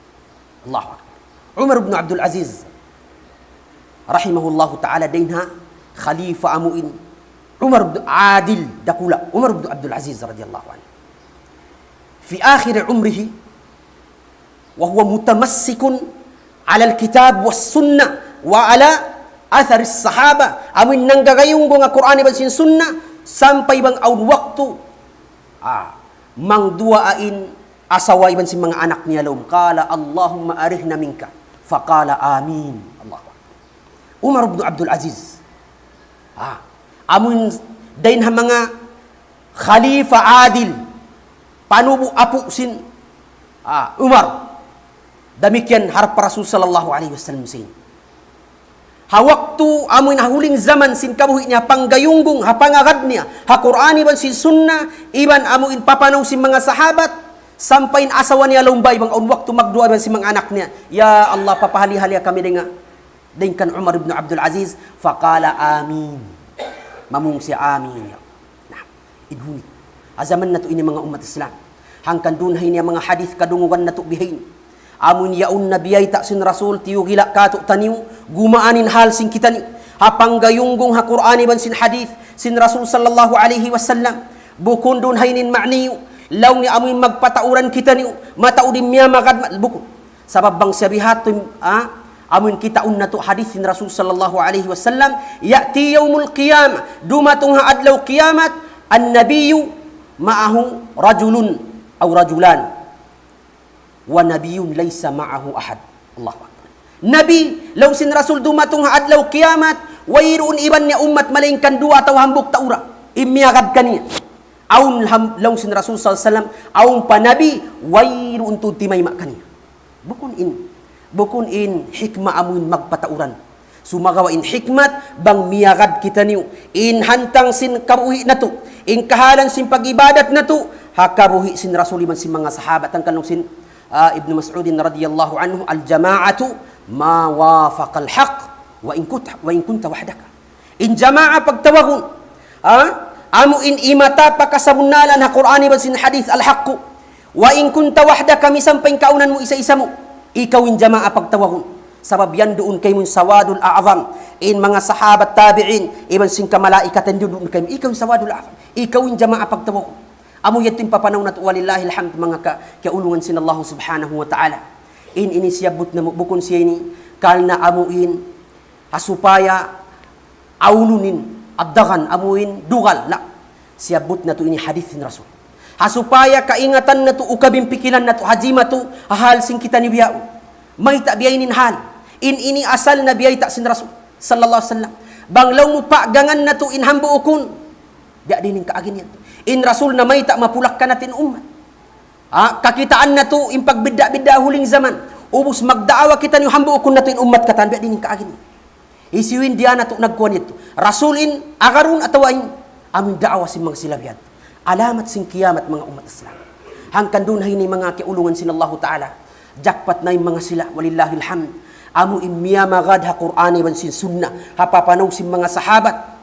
Allahu Akbar. Umar ibn Abdul Aziz, rahimahullahu ta'ala, dayn ha khalifa amu in Umar ibn Adil dakula', Umar ibn Abdul Aziz radiyallahu anhu. في آخر عمره وهو متمسك على الكتاب والسنة وعلى أثر الصحابة. Amu in nanggagayunggung ha Qur'an iban sin sunnah, sampay bang awn waktu Ah, mangduwaa in asawa iban sin manga anak niya laung. قال اللهم أرحنا منك. فقال آمين. Allahu Akbar. Umar ibn Abdul Aziz. Ah, amun dayn ha manga khalifa adil. Panubu' apu' sin, ah, Umar. Damikkiyan harap pa Rasul sallallahu alayhi wasallam sin. Ha waktu amuin ha huling jaman sin kabuhi' niya, panggayunggung ha pangagad niya ha Qur'an iban sin Sunnah, iban amuin papanaw sin manga sahabat, sampay in asawa niya laung bay bang awn waktu magduwaa iban sin manga anak niya, "Ya Allah, papahali-hali kami dayn ha, dayn kan Umar ibn Abdul Aziz." فقال آمين. Mamung siya, "Amin, ya." Na, in huni. Ha jaman natu' ini manga ummat Islam. Hangkan duun ha ini manga hadith kadungugan natu' bihaini. Amun yaun na biyayta' sin Rasul, tiyugila' katu'taniyu, gumaan in hal sin kitaniyu. Ha panggayunggung ha Qur'an iban sin hadith sin Rasul sallallahu alayhi wasallam. Bukun duun ha ini in ma'niyu, laung niya amun magpatauran kitaniyu, mataud in miyamagad, ma-, bukun. Sabab bang siya biha' tu, ah, amun kitaun natu' hadith sin Rasul sallallahu alayhi wasallam, يأتي يوم القيامة, dumatung ha adlaw kiyamat, النبي معه رجل أو رجلان ونبي ليس معه أحد. Allahu Akbar. Nabi, laung sin Rasul, dumatung ha adlaw kiyamat, wayruun iban niya ummat malaingkan duwa atawa hambuuk tau ra in miyagad kaniya. Awn ham-, laung sin Rasul sallallahu alayhi wasallam, awn pa nabi, wayruun tuud timayma' kaniya. Bukun in, bukun in hikma amuin magpatauran. Sumagawa' in hikmat bang miyagad kitaniyu, in hantang sin kabuhi' natu', in kahalan sin pag-ibadat natu', ha kabuhi' sin Rasul iban sin manga sahabat, hangkan laung sin, ah, Ibnu Mas'udin radiyallahu anhu, الجماعة ما وافق الحق وإن كنت، وإن كنت وحدك. In jamaa pagtawagun, ha? Amu in imata pa kasabunnalan ha Qur'an iban sin hadith al-haqqu. وإن كنت وحدك, misan pa in kaawnan mu isa-isa mu. Ikaw in jamaa pagtawagun. Sabab yan duun kaymu in sawadul a'zam. In manga sahabat tabi'in, iban sin kamalaikatan duun kaymu. Ikaw in sawadul a'zam. Ikaw in jamaa pagtawagun. Amu yadtu in papanaw natu' walillahil hamd manga ka-, kiyaulungan sin Allah subhanahu wa ta'ala. In ini siyabbut namu' bukun siya ini, karna' amu in ha supaya awnun in, addagan, amuin dugal, la. Siyabbut natu' ini hadith sin Rasul. Ha supaya kaingatan natu', ukab in pikilan natu', ha jimatu, ha hal sin kitaniyu bihaun. Mayta' biya' ini in hal. In ini asal na biyayta' sin Rasul, sallallahu alayhi wasallam. Bang laung mu pagangan natu' in hambuukun. Biya' diin in kaagi niya. In Rasul na mayta' mapulak-kanat in ummat. Ah, kakitaan natu' in pagbidda'-bidda' huling jaman. Ubus magdaawa kitaniyu hambuukun natu' in ummat katan, biya' diin in kaagi niya. Hisiyu in diyā natu' nagkuwan yadtu. Rasul in agarun atawa in amuin daawa sin manga sila biya' yadtu. Alamat sin kiyamat manga ummat Islam. Hangkan duun ha ini manga kiyaulungan sin Allahu Ta'ala. Jakpat na in manga sila, walillahil hamd. Amu in miyamagad ha Qur'an iban sin Sunnah. Ha papanaw sin manga sahabat.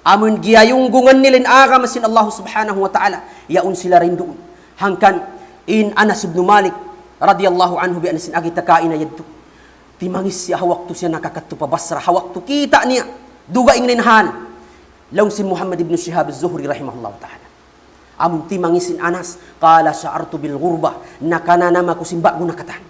Amun giyayunggungan nila in agama sin Allah subhanahu wa ta'ala, yaun sila dayn duun. Hangkan in Anas ibn Malik radiyallahu anhu, biya' na sin agi ta kaina yadtu. Timangis siya ha waktu siya nakakadtu pa Basra, ha waktu kita' niya dugaing na in hal. Laung sin Muhammad ibn Shihab az-Zuhri rahimahullahu ta'ala. Amun timangis in Anas, قال شعرت بالغربة, nakananam aku sin ba'gu na katan.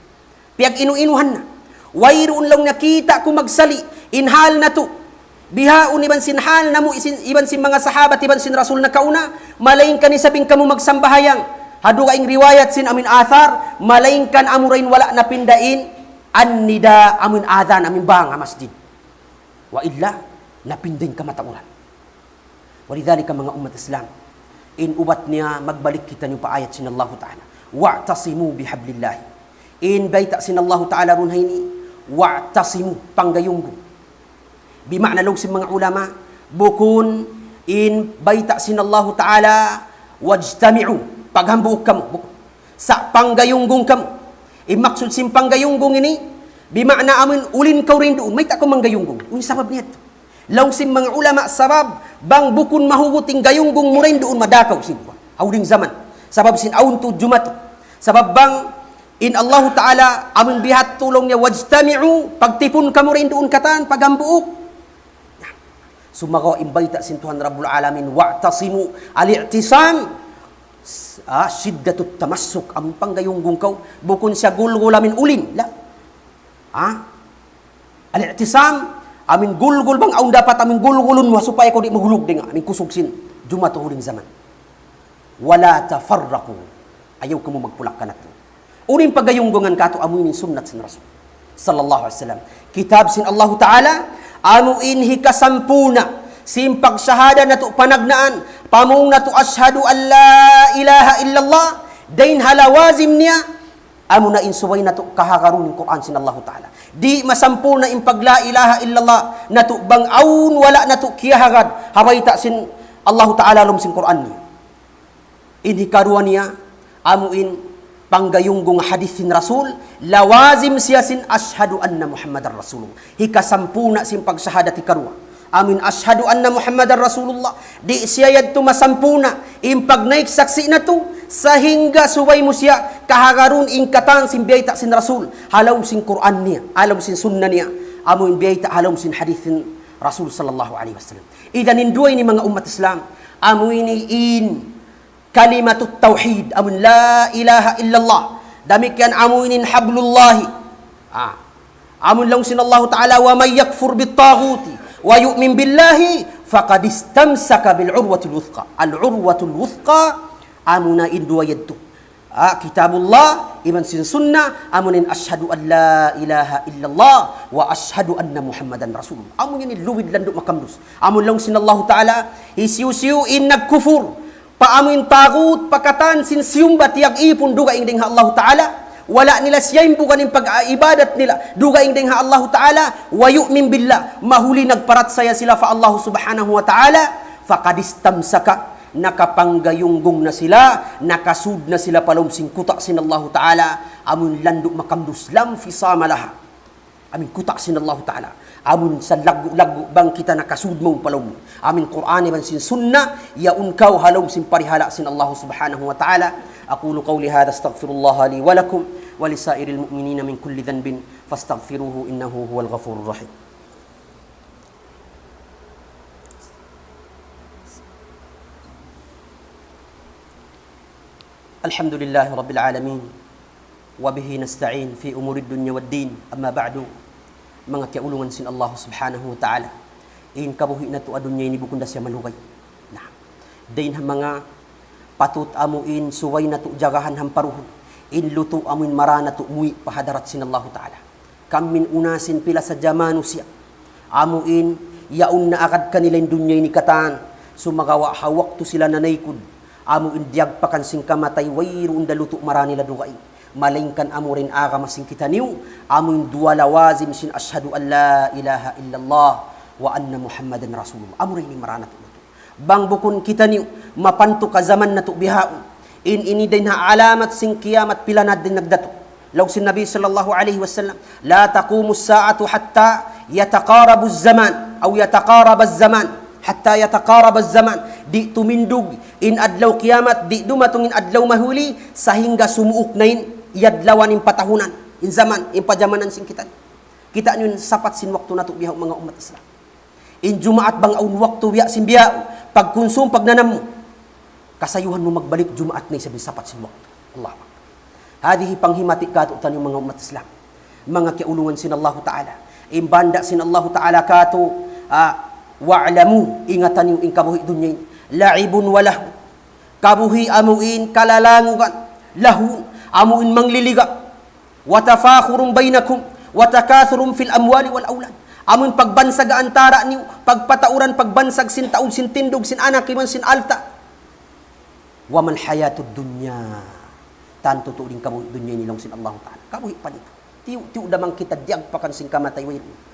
Piyag-inu-inuhan na. Wayruun laung niya kita' ku magsali', in hal natu'. Bihaun iban sin hal namu' isin, iban sin manga sahabat, iban sin Rasul nakauna, malaingkan isab in kamu magsambahayang. Ha dugaing riwayat sin amuin athar, malaingkan amura in wala' napinda in an-nida, amuin adhan, amuin bang ha masjid. Wa illa, napinda in kamatauran. Walidhalika manga ummat Islam, in ubat niya magbalik kitaniyu pa ayat sin Allahu Ta'ala. واعتصموا بحبل الله. In bayta' sin Allahu Ta'ala duun ha ini, واعتصموا, panggayunggung. Bima'na laung sin manga ulama, bukun in bayta' sin Allahu Ta'ala, واجتمعوا, paghambuuk kamu. Bukun. Sa' panggayunggung kamu. In maksud sin panggayunggung ini, bima'na amuin ulin kaw dayn duun, mayta' kaw manggayunggung. Unu in sabab niya yadtu? Laung sin manga ulama sabab, bang bukun mahugut in gayunggung mu dayn duun madakaw sin kuwan. Ha huling jaman. Sabab sin awn tuud jumatu. Sabab bang in Allahu Ta'ala amun bihat tulung niya واجتمعوا, pagtipun kamu dayn duun katan, paghambuuk. Sumagawa' in bayta' sin Tuhan Rabbul Alamin, واعتصموا, al-i'tisam, s-, ah, شدة التمسك, amun panggayunggung kaw, bukun siya gulgul amuin ulin, la. Ah? Al-i'tisam, amuin gulgul bang awn dapat amuin gulgulun mu supaya kaw di' mahulug dayn ha, amuin kusug sin jumatu huling jaman. ولا تفرقوا. Ayaw kamu magpulak kanatu. Unu in pagayunggungan katu'? Amu in sunnat sin Rasul sallallahu alayhi wasallam. Kitab sin Allahu Ta'ala, amu in hikasampurna' sin pagshahada natu' panagnaan, pamung natu' ashhadu an la ilaha illallah, dayn ha lawazim niya, amu na in subay natu' kahagarun in Qur'an sin Allahu Ta'ala. Di' masampurna' in pag la ilaha illallah natu' bang awn wala' natu' kiyahagad ha bayta' sin Allahu Ta'ala ha lawm sin Qur'an niya. In hikaruwa niya, amu in panggayunggung hadith sin Rasul, lawazim siya sin ashhadu anna Muhammadar Rasulullah. Hikasampurna' sin pagshahada hikaruwa. Amu in ashhadu anna Muhammadar Rasulullah. Di' siya yadtu masampurna' in pagnaik saksi' natu', sahingga subay mu siya kahagarun in katan sin biyayta' sin Rasul. Ha lawm sin Qur'an niya, ha lawm sin sunnah niya. Amu in biyayta' ha lawm sin hadith sin Rasul sallallahu alayhi wasallam. Idan in duwa ini manga ummat Islam, amu ini in kalimatut tawhid, amun la ilaha illallah. Damikkiyan amu ini in hablullahi. Ah. Amun laung sin Allahu Ta'ala, ومن يكفر بالطاغوت ويؤمن بالله فقد استمسك بالعروة الوثقى. العروة الوثقى, amu na in duwa yadtu. Ah, kitabullah, iban sin sunnah, amu in ashhadu an la ilaha illallah wa ashhadu anna Muhammadan Rasulullah. Amu in luwid landu' makamdus. Amun laung sin Allahu Ta'ala, hisiyu-siyu in nagkufur pa amu in tagut, pa katan sin siyumba tiyag-ipun dugaing dayn ha Allahu Ta'ala, wala' nila siyaybugan in pag-ibadat nila dugaing dayn ha Allahu Ta'ala, ويؤمن بالله, mahuli nagparachaya sila pa Allahu Subhanahu wa Ta'ala, فقد استمسك, nakapanggayunggung na sila, nakasud na sila pa lawm sin kuta' sin Allahu Ta'ala, amun landu' makamdus, لا انفصام لها. Amun kuta' sin Allahu Ta'ala. Amun salaggu'-laggu' bang kita nakasud mawn pa lawm. Amun Qur'an iban sin sunnah, yaun kaw ha lawm sin parihala' sin Allahu Subhanahu wa Ta'ala. أقول قولي هذا أستغفر الله لي ولكم ولسائر المؤمنين من كل ذنب فاستغفروه إنه هو الغفور الرحيم. الحمد لله رب العالمين وبه نستعين في أمور الدنيا والدين. أما بعد, manga kiyaulungan sin Allah Subhanahu wa Ta'ala. In kabuhi' natu' ha dunya ini bukun da siya malugay. Na, dayn ha manga patut amu in subay natu' jagahan hamparuhun. In lutu' amu in mara natu' muwi' pa hadarat sin Allahu Ta'ala. Kam min unasin, pila sadja manusiya'. Amu in yaun na agad kanila in dunya ini katan. Sumagawa' ha waktu sila nanaykud, amu in diyagpakan sin kamatay, wayruun da lutu' mara nila dugaing. Malaingkan amu ra in agama sin kitaniyu, amu in duwa lawazim sin ashhadu an la ilaha illallah wa anna Muhammadan Rasulullah. Amu ra in mara natu' lutu'. Bang bukun kitaniyu mapantuk ha jaman natu' bihaun. In ini dayn ha alamat sin kiyamat pila na dayn nagdatu'. Laung sin Nabi sallallahu alayhi wasallam, لا تقوم الساعة حتى يتقارب الزمان أو يتقارب الزمان حتى يتقارب الزمان. Di' tumindug in adlaw kiyamat, di' dumatung in adlaw mahuli, sahingga sumuuk na in iyadlawan in patahunan, in zaman, in pajamanan sin kita. Kita' niyu in sapat sin waktu natu' bihaun manga ummat Islam. In Jumaat bang awn waktu biya' sin biya', pagkunsum, pagnanam mu, kasayuhan mu magbalik Jumaat na isab in sapat sin waktu. Allahu Akbar. Hadhihi panghimati katu'taniyu manga ummat Islam. Manga kiyaulungan sin Allahu Ta'ala. In banda' sin Allahu Ta'ala katu', ah, واعلموا, ingataniyu in kabuhi' dunya ini. لعب ولهو. Kabuhi' amu in kalalangugan. Lahwun, amu in mangliliga'. وتفاخر بينكم وتكاثر في الأموال والأولاد. Amu in pagbansag ha antara' niyu, pagpatauran, pagbansag sin taud, sin tindug, sin anak, iban sin alta'. وما الحياة الدنيا. Tantu tuud in kabuhi' dunya ini laung sin Allahu Ta'ala. Kabuhi' panitu. Tiyu'-tiyu' da man kita diyagpakan sin kamatay, wayruun.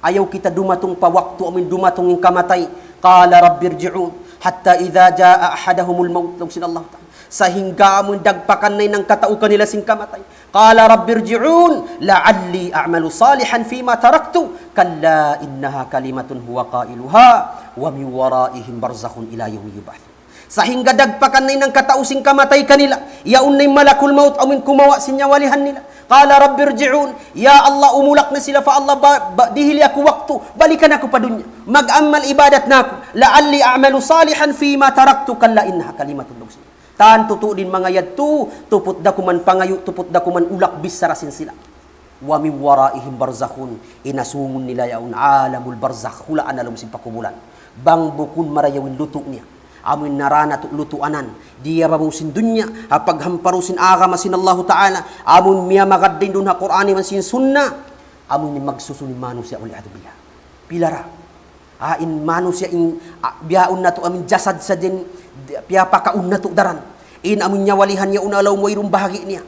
Ayaw kita dumatung pa waktu amu in dumatung in kamatay. قال رب ارجعون حتى إذا جاء أحدهم الموت, laung sin Allahu Ta'ala. Sahingga amu in dagpakan na in hangkatau kanila sin kamatay. قال رب ارجعون لعلي أعمل صالحا فيما تركت كلا إنها كلمة هو قائلها ومن ورائهم برزخ إلى يوم يبعثون. Sahingga dagpakan na in hangkatau sin kamatay kanila. Yaun na in malakul maut amu in kumawa' sin nyawalihan nila. قال رب ارجعون. Ya Allah, umulak na sila pa Allah, ba, ba, dihili aku waktu, balikan aku pa dunya. Mag-amal ibadat na aku. لعلي أعمل صالحا فيما تركت كلا إنها كلمة, laung sin. Tantu tuud in manga yadtu, tuput da kuman pangayu', tuput da kuman ulak bichara sin sila. ومن ورائهم برزخ, in asumun nila yaun alamul barzakh, hulaan ha lawm sin pakubulan. Bang bukun marayaw in lutu' niya. Amu in nara natu' lutuanan, diyababaw sin dunya, ha paghamparu sin agama sin Allahu Ta'ala, amu in miyamagad dayn duun ha Qur'an iban sin Sunnah, amu in magsusun in manusiya', wal iyadhu billah. Pilara. Ah, in manusiya' in, ah, biyaun natu' amu in jasad sadja in, piyapakaun natu' daran. In amu in nyawalihan niya unu laung wayruun bahagi' niya.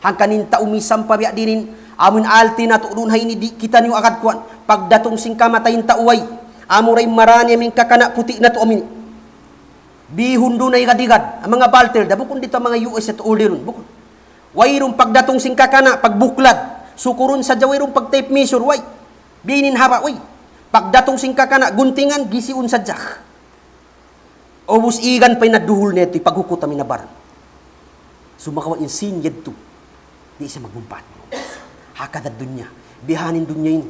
Hangkan in tau misan pa biya' diin, amu in alti' natu' duun ha ini di' kitaniyu agad kuwan. Pagdatung sin kamatay in tau way. Amu ra in mara niya amu in kakana' puti' natu' amu ini. Bihun duun na igad-igad. Amu in manga baltel, da bukun didtu amu in manga U S yadtu, order duun, bukun. Wayruun pagdatung sin kakana', pagbuklad. Sukurun sadja wayruun pag-tape measure, way. Biya' ini in haba', way. Pagdatung sin kakana', guntingan, gisiun sadja. Ubus igan pa in duhul niya yadtu, paghukutan niya in baran. Sumagawa' in sin yadtu, di' siya magmumpaat. Hakadha dunya. Biya' ha ini in dunya ini.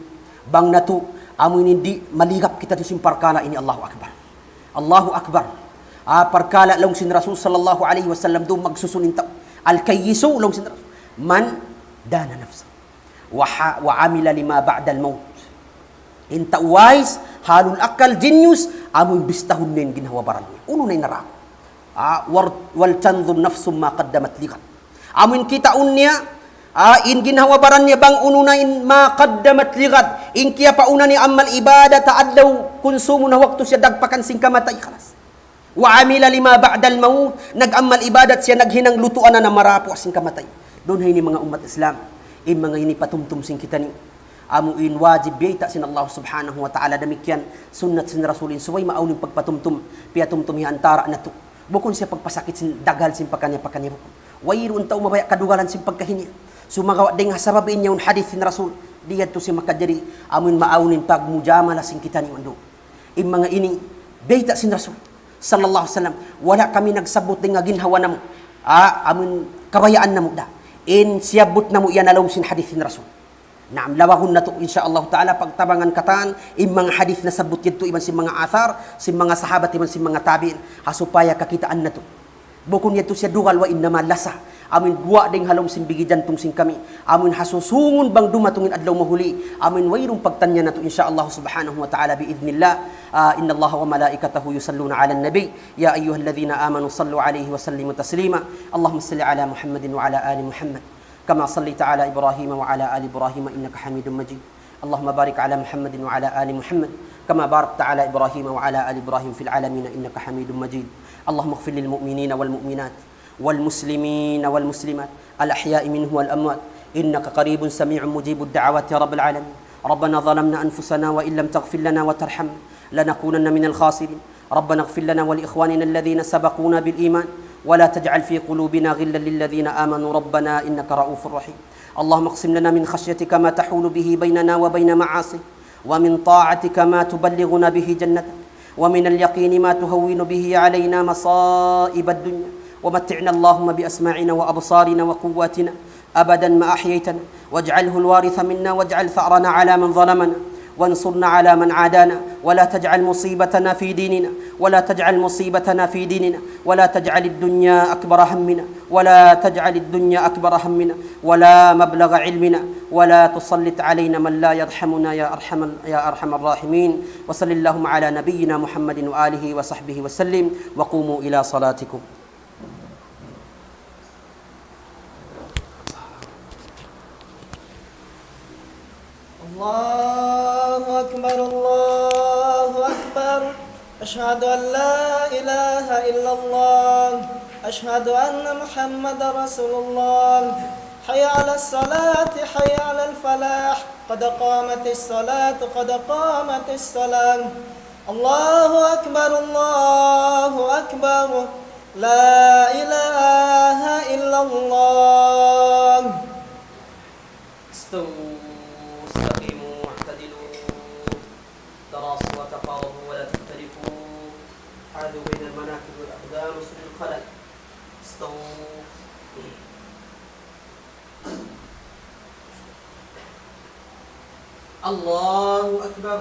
Bang natu', amu ini di' maligap kita sin parkala' ini, Allahu Akbar. Allahu Akbar. Ah, parkala' laung sin Rasul sallallahu alayhi wasallam duun magsusun in tau. Al-kayyisu laung sin Rasul. Man dana nafsa. Wa ha-, wa amila lima ba'dal maut. In tau wais, ahlul akal, genius, amu in bistahun niya in ginhawa-baran niya. Unu na in nara. Ah, war-, wal tanzur nafsum ma qaddamat lighad. Amu in kitaun niya, ah, in ginhawa-baran niya bang unu na in ma qaddamat lighad. In kiyapauna niya amal ibadat ha adlaw kunsumun ha waktu siya dagpakan sin kamatay, khalas. Wa amila lima ba'dal maut, nag-amal ibadat siya, naghinang lutuanan na marapu' sin kamatay. Duun ha ini manga ummat Islam, in manga ini patumtum sin kitaniyu. Amu in wajib biyayta' sin Allah subhanahu wa ta'ala, damikkiyan sunnat sin Rasul in subay maawn in pagpatumtum, piyatumtum hi antara natu'. Bukun siya pagpasakit sin daghal sin pakaniya-pakaniya, bukun. Wayruun tau mabaya' kadugalan sin pagkahi niya. Sumagawa' dayn ha sabab in yaun hadith sin Rasul, di' yadtu siya makajari, amu in maawn in pagmujamala sin kitaniyu andu'. In manga ini, bayta' sin Rasul, sallallahu alayhi wasallam, wala' kami nagsabbut dayn ha ginhawa namu'. Ah, amun kabayaan namu' da. In siyabbut namu' yan ha lawm sin hadith sin Rasul. Naam, lawagun natu', insya Allah ta'ala, pagtabangan katan, in manga hadith nasabbut yadtu, iban sin manga athar, sin manga sahabat, iban sin manga tabi'in, ha supaya kakitaan natu'. Bukun yadtu siya dugal, wa innama lasa. Amun guwa' dayn ha lawm sin bigi jantung sin kami. Amun ha susungun bang dumatung in adlaw mahuli. Amun wayruun pagtanya natu', insya Allah subhanahu wa ta'ala, bi'idhnillah. Ah, إن الله وملائكته يصلون على النبي يا أيها الذين آمنوا صلوا عليه وسلموا تسليما. اللهم صل على محمد وعلى آل محمد كما صليت على إبراهيم وعلى آل إبراهيم إنك حميد مجيد. اللهم بارك على محمد وعلى آل محمد كما باركت على إبراهيم وعلى آل إبراهيم في العالمين إنك حميد مجيد. اللهم اغفر للمؤمنين والمؤمنات والمسلمين والمسلمات الأحياء منهم والأموات إنك قريب سميع مجيب الدعوات يا رب العالمين. ربنا ظلمنا أنفسنا وإن لم تغفر لنا وترحمنا لنكونن من الخاسرين. ربنا اغفر لنا ولإخواننا الذين سبقونا بالإيمان ولا تجعل في قلوبنا غلا للذين آمنوا ربنا إنك رءوف رحيم. اللهم اقسم لنا من خشيتك ما تحول به بيننا وبين معاصيك، ومن طاعتك ما تبلغنا به جنتك، ومن اليقين ما تهون به علينا مصائب الدنيا، ومتعنا اللهم بأسماعنا وأبصارنا وقواتنا أبدا ما أحييتنا، واجعله الوارث منا، واجعل ثأرنا على من ظلمنا، وانصرنا على من عادانا، ولا تجعل مصيبتنا في ديننا، ولا تجعل مصيبتنا في ديننا، ولا تجعل الدنيا أكبر همنا، ولا تجعل الدنيا أكبر همنا، ولا مبلغ علمنا، ولا تسلط علينا من لا يرحمنا يا أرحم، يا أرحم الراحمين. وصل اللهم على نبينا محمد وآله وصحبه وسلم، وقوموا إلى صلاتكم. الله أكبر، الله أكبر. أشهد أن لا إله إلا الله. أشهد أن محمدا رسول الله. حي على الصلاة، حي على الفلاح. قد قامت الصلاة، قد قامت الصلاة. الله أكبر، الله أكبر. لا إله إلا الله. استووا، استقيموا، واعتدلوا. تراصوا وتقاربوا ولا تختلفوا. حاذوا بين المناكب والأقدام وسدوا الخلل. استووا. الله أكبر.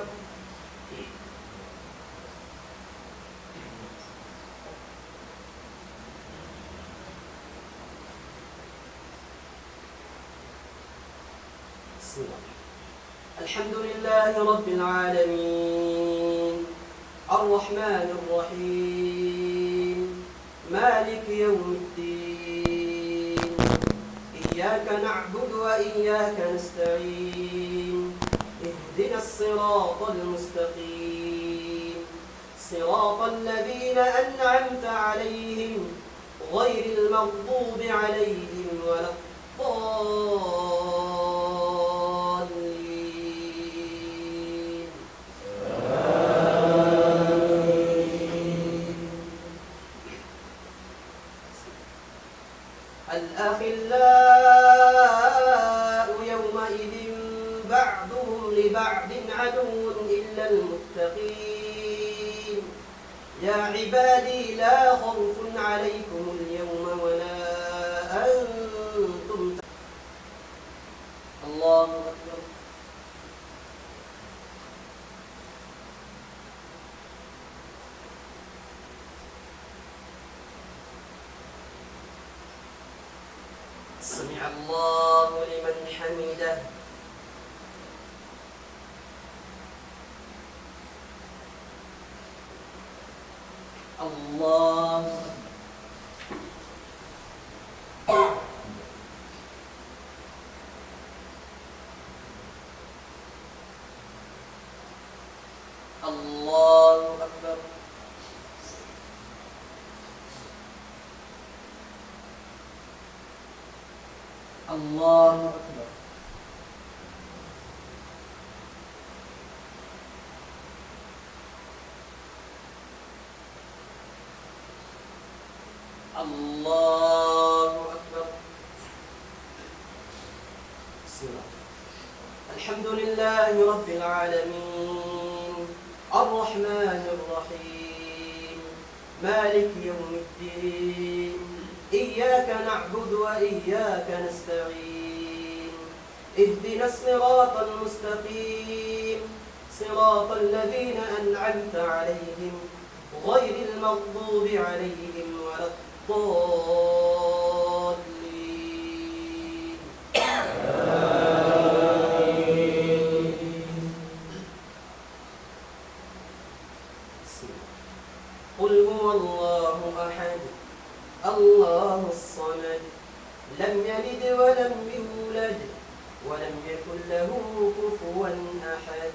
الحمد لله رب العالمين. الرحمن الرحيم. مالك يوم الدين. إياك نعبد وإياك نستعين. اهدنا الصراط المستقيم. صراط الذين أنعمت عليهم غير المغضوب عليهم ولا الضالين. الأخلاء يومئذ بعضهم لبعض عدو إلا المتقين. يا عبادي لا خوف عليكم اليوم ولا أنتم تحزنون. الله أكبر. سمع الله لمن حمده. الله أكبر. الله أكبر. الله أكبر. الله أكبر. بسم الله. الحمد لله رب العالمين. الرحمن الرحيم. مالك يوم الدين. إياك نعبد وإياك نستعين. اهدنا الصراط المستقيم. صراط الذين أنعمت عليهم غير المغضوب عليهم ولا الضالين. آمين. قل هو الله أحد، الله الصمد، لم يلد ولم يولد، ولم يكن له كفوا أحد.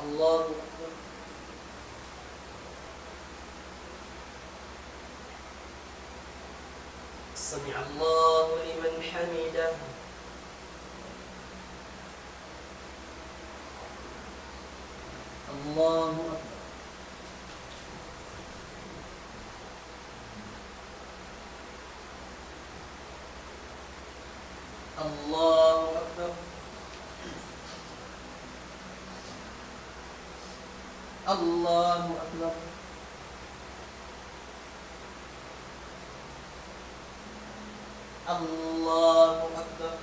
الله أكبر. سمع الله لمن حمده. الله أكبر. الله أكبر. الله أكبر. الله أكبر.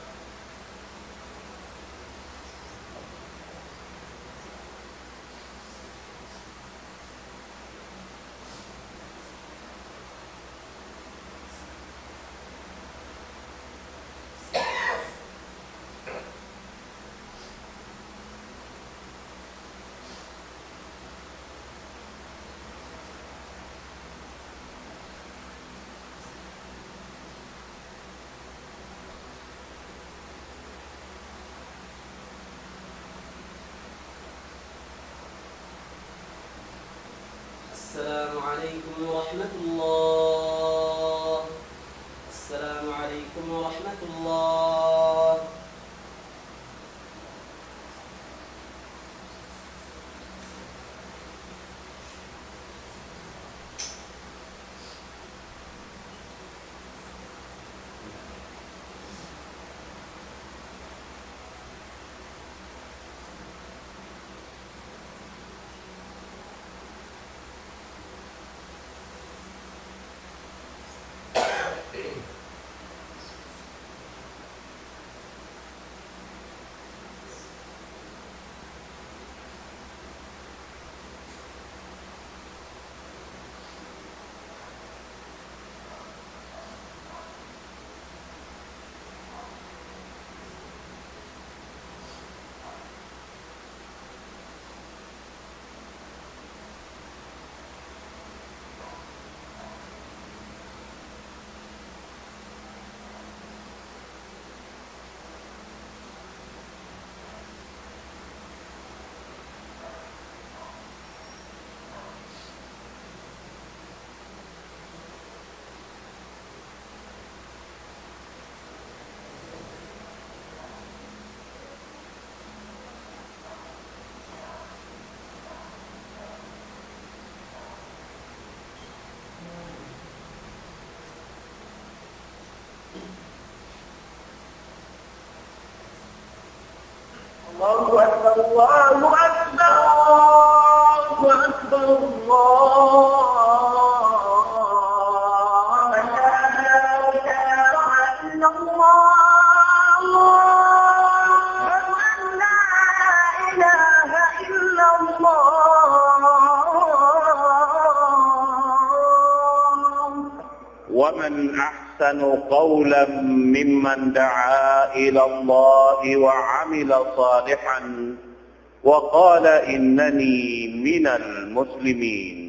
السلام عليكم ورحمة الله. السلام عليكم ورحمة الله. الله أكبر، الله أكبر، الله أكبر، الله أكبر. أشهد أن لا إله إلا الله. أشهد أن لا إله إلا الله. ومن أحسن قولا ممن دعا إلى الله وعمل صالحا وقال إنني من المسلمين.